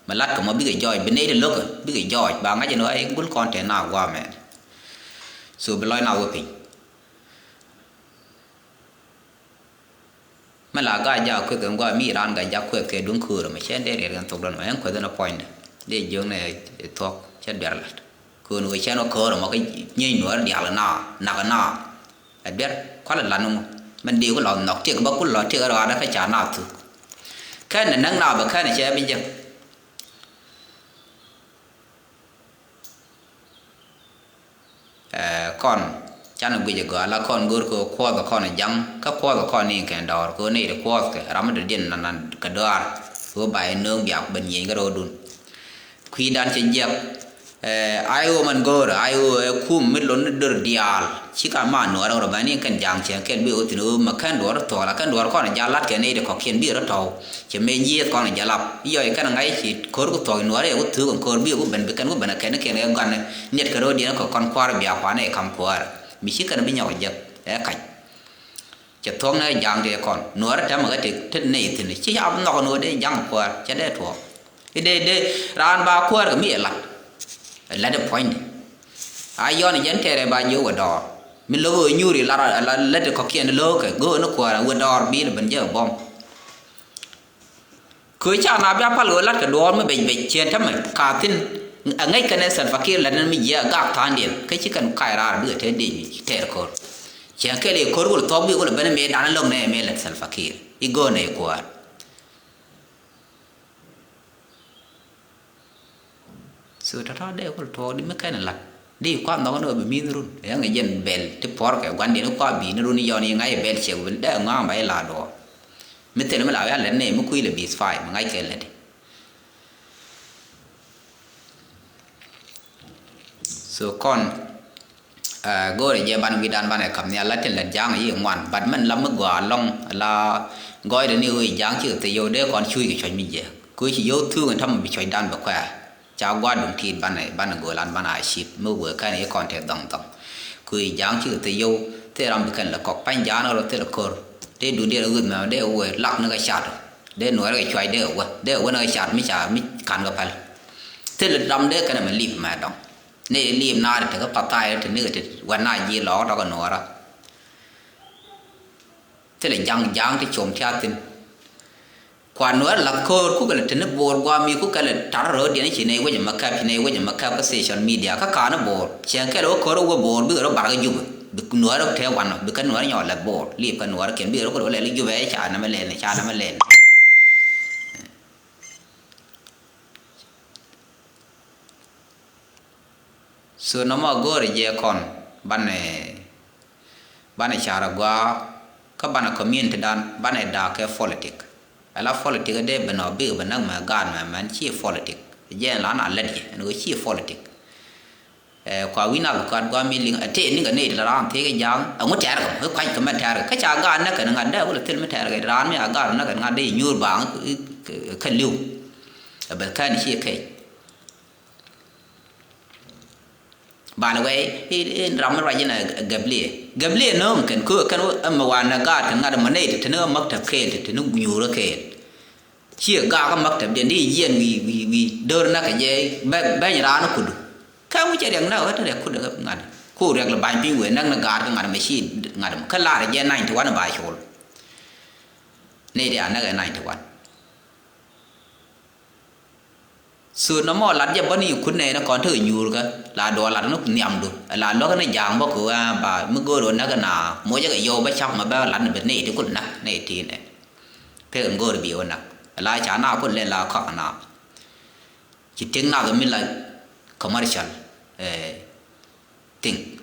Mi lat kɛ mɔ bikɛ jɔɔc bi nɛy tin lo̱kä bikɛ jɔɔc ba ŋa̱c in ɣɔ̱c gul kɔn te na gua̱a̱mɛ. So bi lɔc na wä piny. Mi la Gaa-jaak kueth kɛ ŋuan mi raan Gaa-jaak kueth kɛ duŋ köör ɛmɛ cɛ dee riɛt kɛn thok dɔn ɛmɛ ɛn kueth ɛn ɛ puɔ̱nydɛ dee jiök nɛ ɛ thuɔ̱k cɛ duer lat. Köön wee cɛn wä köör ɛmɔ kä nyieny nuɔɔr diaal ɛ na nak ɛ na. Ɛ duer kualɛ lat ni ŋu mɛn dee ku lɔ nhɔk tiek bä ku lɔ tiek ɛ rɔaadä kä ca na thuk. Kɛn ɛ näk na bɛ kɛn ɛ cɛ bi jek. Ɛ kɔn canɛ guic ɛ gɔaa la kɔn go̱o̱r kɛ kuɔth ɛ kɔn ɛ jaŋ kä kuɔth ɛ kɔn ni kɛn dɔɔr kɛ ɣöö nɛy ti kuɔth kɛ ram mi dɔ̱diɛn nan nan kɛ dɔaar kɛ ɣöö ba yɛ nööŋ biak ben nyieny kä ro̱o̱dun. Kui̱dan cɛ jiɛk. Ɛ I O man go̱o̱rä I O ɛ kum mi lon ni dör diaal. Ci ka ma nuɔɔr ɛ rɔ bani kɛn ja̱a̱ŋ cɛ kɛn bi ɣöö thi̱n ɣöö ma kɛn duɔɔr thuɔɔk la kɛn duɔɔr kɔn ɛ ja̱a̱ŋ lat kɛn nɛy ti kɔ̱kiɛn bi rɔ tɔ̱w. Cɛ mëë jiɛth kɔn ɛ ja̱a̱ŋ lap i̱ yɔc kɛn ɛ ŋa̱c ci ko̱r ku thuɔɔk nuɔɔr ɛ ku thuuk ɛn ko̱r bi ɛ ku ben bi kɛn ku ben ɛ kɛn kɛn ɛ gɔ̱a̱n ɛ niet kɛ ro̱o̱diɛn ɛ kɛ kɔn kua̱r ɛ bia kuanɛ ɛ ka̱m kuäärä. Mi ci kɛn bi nyɔk ɛ jiɛth ɛ kac. Cɛ thuɔ̱k ni ja̱a̱ŋ tëë kɔn nuɔɔrä tɛmɛ kä tëë tëë nɛy thi̱n ci ca nhɔk nuɔɔr dee ja̱a̱ŋ kuäär cɛ dee tuɔɔk. I̱ dee dee raan ba kuäär kɛ mi ɛ la̱t. Ɛ la̱t ɛ puɔ̱nydɛ. A yɔn jɛn tɛɛrɛ ba jiök wä dɔɔr mi lo̱k ɣöö nyuuri la la lät kɔ̱kiɛn lo̱o̱kɛ go̱o̱k ni kuäär wä dɔɔr bi̱i̱l ben jɛ ɛ buɔ̱m. Kö ca na bia pal ɣöö la̱t kɛ duɔɔr mi bec bec ciɛn tämɛ ka thi̱n. Ɛ ŋäc kɛn ɛ Salva Kiir la̱t ni mi jiɛ gak tha̱a̱ŋdiɛn kä ci kɛn kac raar bikɛ te dec tɛɛr ko̱r. Ciɛn kɛl i̱ ko̱r wul thuɔ̱k bikɛ wul ben mëë dan lo̱ŋ nɛ mëë la̱t Salva Kiir i̱ go̱o̱n ɛ kuäär. So tɔ̱tɔ̱ dee kul tuɔɔk di mi kɛn lat di kua nhɔk ni ɣöö bi mi̱th run. Ɛŋ jɛn bɛl ti puɔ̱rkɛ gua̱ndiɛn kua bi̱i̱ni run yɔn yi ŋa̱c bɛl ciɛk bi dee ŋɔaŋ ba i̱ la duɔɔr. Mi thil mi la wi̱i̱ a lät ni mi kui̱ lɛ bi̱i̱th fay mi ŋa̱c kɛ lät. So kɔn Ɛ, go̱o̱rɛ jɛ ban wi̱dan banɛ kap nhial la tin lät ja̱a̱ŋ yi ŋuan. But mɛn la mi gɔaa lɔ̱ŋ la gɔɔydɛ ni ɣöö ja̱a̱ŋ cikɛ thil yio̱w dee kɔn cuuc kɛ cuɔ̱c mi jiɛk. Kɛ ɣöö ci yio̱w thuuŋ in täämɛ bi cuɔ̱cdan bɛ kuɛɛr. Ca gua̱a̱r duŋ ti̱i̱t banɛ, banɛ go̱o̱lan banɛ a cip mi wëë kɛn i̱ kɔn tëë dhɔŋ dhɔŋ. Kɛ ɣöö ja̱a̱ŋ cikɛ thil yio̱w thil ram bi kɛn lɛ kɔk pa̱ny ja̱a̱ŋ rɔ thil kɔr. Dee duŋdiɛn ɣöth mɛ dee wëë lak ni kɛ cat. Dee nuɛɛr kɛ cuac dee wä, dee wä ni kɛ cat mi ca mi ka̱n kɛ päl. Thil ram dee kɛn ɛmɛ lip mɛ dɔ̱ŋ. Ni lip naar te kä pathayɛ te ni kɛ te wä na ji̱ lɔɔk tɔ̱ kɛ nuɔɔrä. Thil ja̱ŋ ja̱ŋ ti com ti a thin. Kua nuɛɛr lath ko̱o̱r kukɛ lɛ te ni bo̱o̱r guam mi kukɛ lɛ tar röödiɛn ci nɛy wec ɛmɛ kɛp, ci nɛy wec ɛmɛ kɛp kä social media kä ka̱n ni bo̱o̱r. Cɛ kɛl wä ko̱o̱r wä bo̱o̱r bikɛ rɔ bar kä Jubɛ. Bi nuɛɛr te wanɔ, bi kä nuɛɛr nyɔk lɛ bo̱o̱r. Lip kä nuɛɛr kiɛn bikɛ rɔ kɛ wä lɛl Jubɛ ca nɛmɛ lɛl, ca nɛmɛ lɛl. So nɔmɔ a go̱o̱rɛ jɛ kɔn banɛ, banɛ car agɔaa kä banɛ community dan banɛ da̱a̱k kɛ politic. Ala politic dee ben ɔ bikɛ bɛ näk mɛ gaat mɛ mɛn ci politic. Jɛ ɛn la na lät yɛ ɛn ɣöö ci politic. Ɛ, kua wi̱n a kat gua mi liŋ ɛ tëë niŋ kɛ nɛy ti la raan thiec kɛ ja̱a̱ŋ ɛŋu tɛ̈r kɛ mɔ i̱ kua̱c kɛ mɛ tɛ̈r kɛ kä ca gaat näk kɛn ŋa̱t dee wä lɛ thil mi tɛ̈r kɛ raan mi a gaat näk kɛn ŋa̱t dee nyuur baaŋ. Kä li̱w ɛ bɛ kɛn ci kɛc. Bal wɛy in ram mi ruac in a gablie gablie no̱o̱ŋ kɛn köö kɛn ɛmɛ wan na gaat kɛn ŋa̱t ɛmɔ nɛy ti te ni ɣä maktab kɛɛl ti te ni nyuur ɣä kɛɛl. Ciɛ gak kä maktab diɛn di jiɛn wi̱i̱ wi̱i̱ wi̱i̱ dör näk kɛ jɛ bɛ bɛny raan kudu. Kä wi̱c cɛ riɛk näk kä te riɛk kudu ŋa̱t. Ku riɛk lɛ ba̱ny piny wëë näk ni gaat kä ŋa̱t mɛ ci ŋa̱t mɛ kä lar jɛ ninety one ba col. Nɛy di a näk ɛ ninety one. So nɔmɔ lat jɛ bä ni kut nɛy ni kɔn tekɛ nyuurkä la duɔ lat ni nhiamdu la luäk ni ja̱a̱ŋ bä kɛ ɣää ba mi go̱o̱r ɣän näk na mocä kɛ yɔw bä cak mɛ bä lat ni bɛ nɛy ti kul näk nɛy ti nɛ. Pek in go̱o̱r bi ɣän näk la ca na kul lɛ la kɔk na. Ci tiek nath mi la commercial, eh, thing.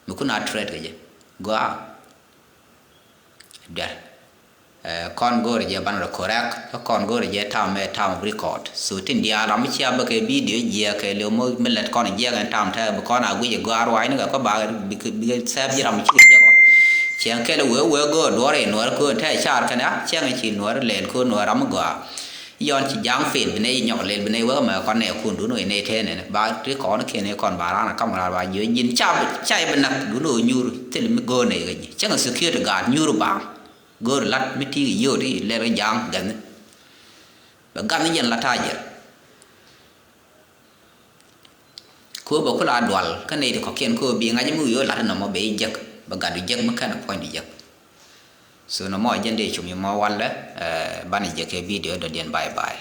Mi kun a trade kɛ jɛ gɔaa. Duer. Eh, kɔn go̱o̱rɛ jɛ ban rɛ correct kä kɔn go̱o̱rɛ jɛ tam mɛ tam of record. So tin diaal ram mi cia bä kɛ video jiɛ kɛ liw mi lɛt kɔn jiɛ kɛ tam tɛ bi kɔn a guic ɛ gɔaa ruac ni kɛ kɔ ba bi kɛ sɛp ji̱ ram mi ci jiɛ kɔ. Cɛn kɛl wee wee go̱o̱r duɔr in nuɔr ko̱o̱n tɛ car kɛn a cɛn ci nuɔr lɛl ko̱o̱n nuɔr ram mi gɔaa. Yɔn ci ja̱a̱ŋ fel bi nɛy nyɔk lɛl bi nɛy wek mɛ kɔn nɛ kun dun wec nɛy tɛn ɛn ba ti kɔn kiɛn kɔn ba ran kam ran ba jiö ji̱n ca ca bi nak dun wec nyuur thil mi go̱o̱r nɛy kɛ ji̱ cäŋ security guard nyuur ba go̱o̱r lat mi ti yio̱o̱ ti lɛl kɛ ja̱a̱ŋ gɛn bɛ gam ni jɛn la ta̱a̱ jɛl. Ko bɛ kula dual kä nɛy ti kɔkiɛn ko bi ŋa̱c mi wi̱i̱ wä lat nɔmɔ bɛ i̱ jek bɛ gat du jek mi kɛn puɔ̱ny du jek. So nɔmɔ jɛn dee cum imɔ walɛ, eh, banɛ jek kɛ video dɔ̱diɛn bye bye.